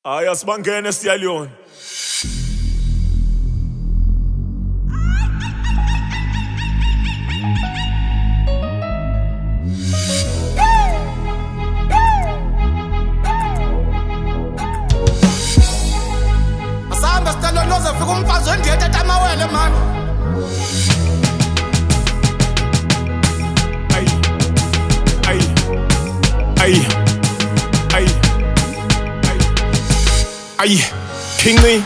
Hayi, asibangene siyaliyona. Asambe sicelo lozofika umfazi wendiya ethatha amawele mani. Ayi. Ayi. Ayi. Ayi. Ayi. Khinqi.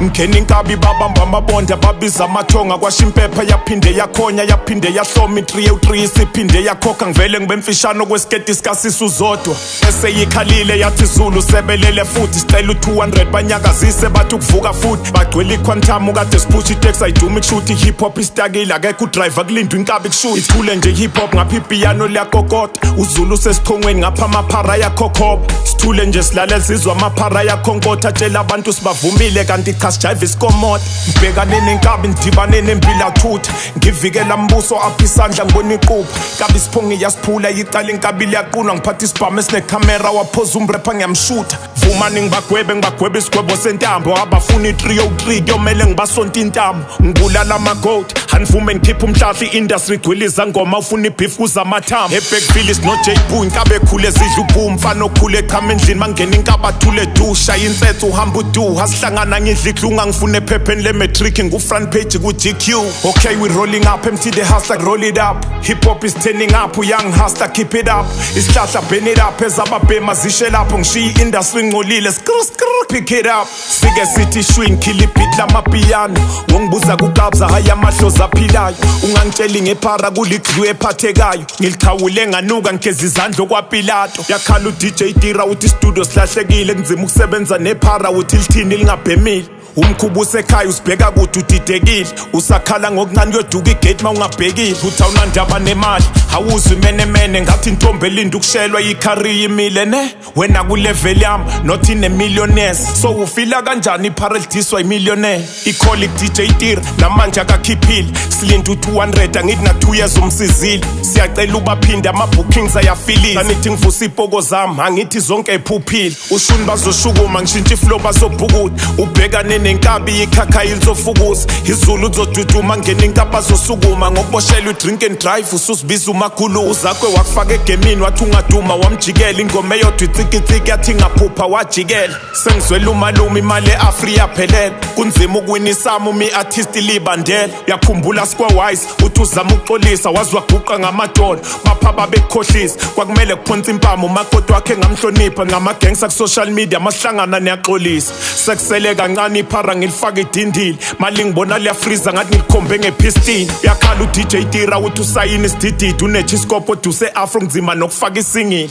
Ngena inkabi babamba amabonda babiza amathonga kwasha impepha yaphinde yakhonya yaphinde yahloma i-3 u3 isiphinde yakhokha ngivele ngibe mfishane okwesiketi sikasisu zodwa eseyikhalile yathi Zulu sebelele futhi sicela u-200 banyakazise bathi ukuvuka futhi bagcwele iquantum kade siphusha iteksi ayidumi kushuthi hip hop istakile akekho udriver kulindwa inkabi kushuthi ithule nje hip hop ngapha ipiyano liyakokota uZulu sesichongweni ngapha amaphara ayakhokhoba sithule nje silalela sizwa amaphara ayakhonkotha tshela abantu sibavumile kanti cha sijayiva isikomota ngibhekane nenkabi ngidibane nempila thutha ngivikela mbuso apha isandla ngibona iqupha kabi isiphongi iyasiphula icala inkabi liyaqulwa ngiphatha isibhamu esinekhamera waphoza umrepha ngiyamshutha vumani ngibagwebe ngibagwebe isigwebo sentambo abafuna i-303 kuyomele ngibasonte intamo ngibulala amagoat anivume ngikhiphe umhlahla i-industry igcwele izangoma ufuna ibeef kuza amathambo eBergville sino-J Boo inkabi ekhule ezidla ubhu umfana okhule echama endlini mangena inkabi athule du shaya insethu uhamba uduha sihlangana ngidla iglunga ngifuna ephepheni le-matric ngu-front page ku-GQ. Okay, we rolling up, MT the hustler, roll it up. Hip hop is turning up, young hustler, keep it up. Isihlahla burn it up, ezababhema zishe lapho ngishiya i-industry ngcolile skr skr pick it up. Sike sithi shwing kill ibeat lamapiyano wongibuza kukabza hayi amahlozi aphilayo ungangitsheli ngephara kuliglu ephathekayo ngilikhawule nganuka ngigeza izandla okwaPilato yakhala uDJ Tira uthi studio silahlekile kunzima ukusebenza nephara uthi lithini lingabhemile umkhuba usekhaya usibheka kude udidekile usakhala ngokuncane kuyoduka igate ma ungabhekile uthi awunandaba nemali awuzwi imenemene ngathi intombi elinda ukushelwa ikhariya imile ne wena kulevel yami not in a millionaires so ufila kanjani iphara elidiswa imillionaire ikholi ku-DJ Tira namanje akakhiphile silinde u-200 angithi na-2 years umsizile siyacela ubaphinde ama-bookings ayafilile anithi ngivuse iy'poko zami angithi zonke ephuphile ushuni bazoshukuma ngishintsha iflow bazobhukuda ubhekane nenkabi ikhakha lizofukuza izulu uzoduduma ngena inkabi azosukuma ngokuboshelwa i-drink and drive usuzibiza umakhulu uzakwe wakufaka egemini wathi ungaduma wamjikela ingoma eyodwa itsikitsiki yathi ngaphupha wajikela sengizwela umalume imali e-afri yaphelela kunzima ukuwina isami uma i-artist libandela uyakhumbula square wise uthi uzama ukuxolisa waze waguqa ngamadolo bapha babekukhohlisa kwakumele kuphonsa impama umakoti wakhe ngamhlonipha ngamagangsta ku-social media masihlangana niyaxolisa sekusele kancane iphara ngilifaka idindile mali ngibona liyafriza ngathi ngilikhombe ngepistini uyakhala uDJ Tira uthi usayini isidididi unechiskopo oduse afro kunzima nokufaka isingile.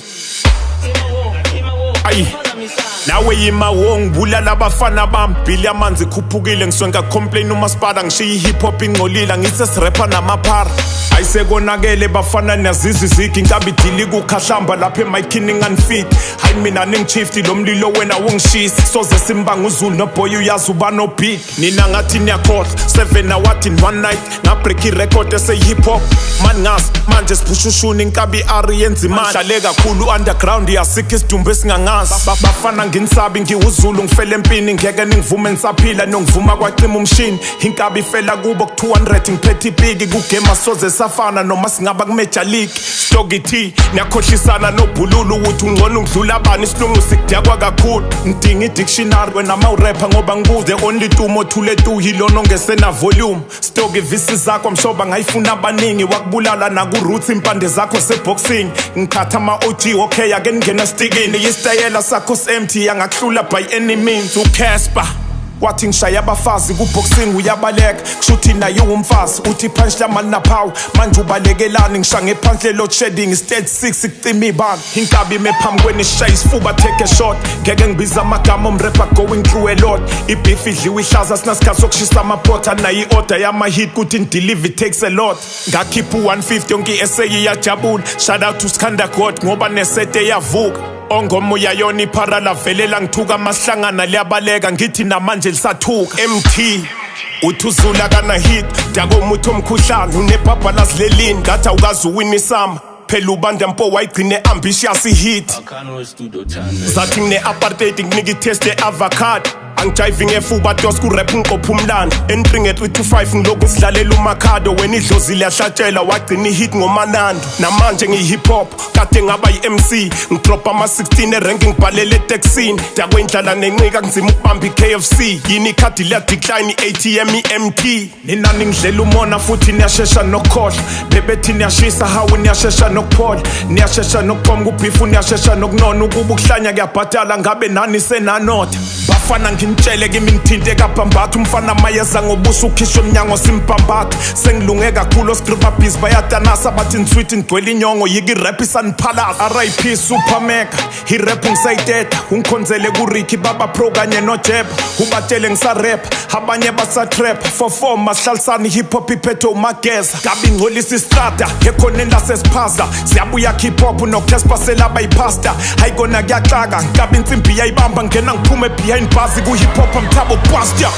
Ayi nawe yima wo ngibulala abafana bami bhili amanzi khuphukile ngiswenka complain umasipala ngishiya i-hip hop ingcolile ngithi sirepha namaphara ayisekonakele bafana niyazizwa izigi inkabi idili kukhahlamba lapha emayikhini nganifiki hayi mina ningichifti lo mlilo wena wongishisa soze simbanga uZulu noboy uyazi uba nobig nina ngathi niyakhohlwa 7 award in one night ngabreak irecord ese-hip hop mani ngazi manje siphushushushuni inkabi ari yenza imali hlale kakhulu underground yasikho isidumbu esingangazi bafana nginisabi ngiwuzulu ngifele empini ngeke ningivume nisaphila nongivuma kwacima umshini inkabi ifela kubo ku-200 ngiphethe ipiki kugema soze safana noma singaba ku-major league stoki t niyakhohlisana nobhululu ukuthi ungcono ngidlula bani isilungu sikudakwa kakhulu ngidinga i-dictionary wena mawurepha ngoba ngikuze only tumo thule tu yilona ongesena volume stoki visi zakho mshoba ngayifuna abaningi wakubulala naku-roots impande zakho seboxing ngikhatha ama-OG okay ake ningena stikini isitayela sakho si-empty angakuhlula by any means uCasper wathi ngishaya abafazi ku-boxing uyabaleka kushuthi naye uwumfazi uthi punch lamani naphawu manje ubalekelani ngisha ngephansi le-load shedding stage 6 kucima ibani inkabi ime phambi kweni sishaya isifuba take a shot ngeke ngibiza amagama omrepha going through a lot ibeef idliwe ihlaza sinasikhathi sokushisa amaphotha nayo i-order yama-hit kuthi ndeliver it takes a lot ngakhipha u-150 yonke i-SA iyajabula shout out to Skhanda God ngoba nesete yavuka ongoma uyayona iphara lavelela ngithuka masihlangana liyabaleka ngithi namanje lisathuka MT uthi uzula kana hit dakomuthi omkhuhlane unebhabhalazi lelini ngathi awukazi uwina isama. Phela ubanda mpo wayigcine ambitious hit. Zathi ngine-apartheid, nginika i-taste ye-avocado. Angijayivi ngefuba dos ku-rap, ngiqopha umlando. Entry nge-3 to 5, ngilokhu sidlalela umakhado. Wena idlozi liyahlatshela, wagcina i-hit ngomanando. Namanje ngiyi-hip hop, kade ngaba yi-MC. Ngidropha ama-16 erenki, ngibhalele etekisini. Dakwendlala nenqika, kunzima ukubamba i-KFC. Yini, ikhadi liya-decline, i-ATM i-MT. Nina ningidlela umona futhi niyashesha nokukhohlwa. Bebethi niyashisa, hawu, niyashesha nokuphola, niyashesha nokuqomuka ubhifu, niyashesha nokunona. Ukuba ukuhlanya kuyabhadala, ngabe nani senanotha. Bafana, nginitshele kimi nithinte kabhambatha. Umfana mayeza ngobuso, ukhishwe emnyango, simpambatha. Sengilunge kakhulu, oskriba busy bayatanasa, bathi nsweet, ngigcwele inyongo. Yiki rap isaniphalasa. RIP Super Mega, i-rap ngisayiteta. Ungikhonzele kuRicky Baba Pro kanye noJeb. Ubatshele ngisarap, abanye basatrap. For four masihlalisane, hip hop iphethe umageza. Gabi ngcolisa istrada ekhoneni lasesiphaza. Siyabuya hip hop noCasper selaba yipasta. Hayikona kuyaxaka, ngabe insimbi yayibamba, ngena ngiphume behind bars ku hip hop, mthabo buster.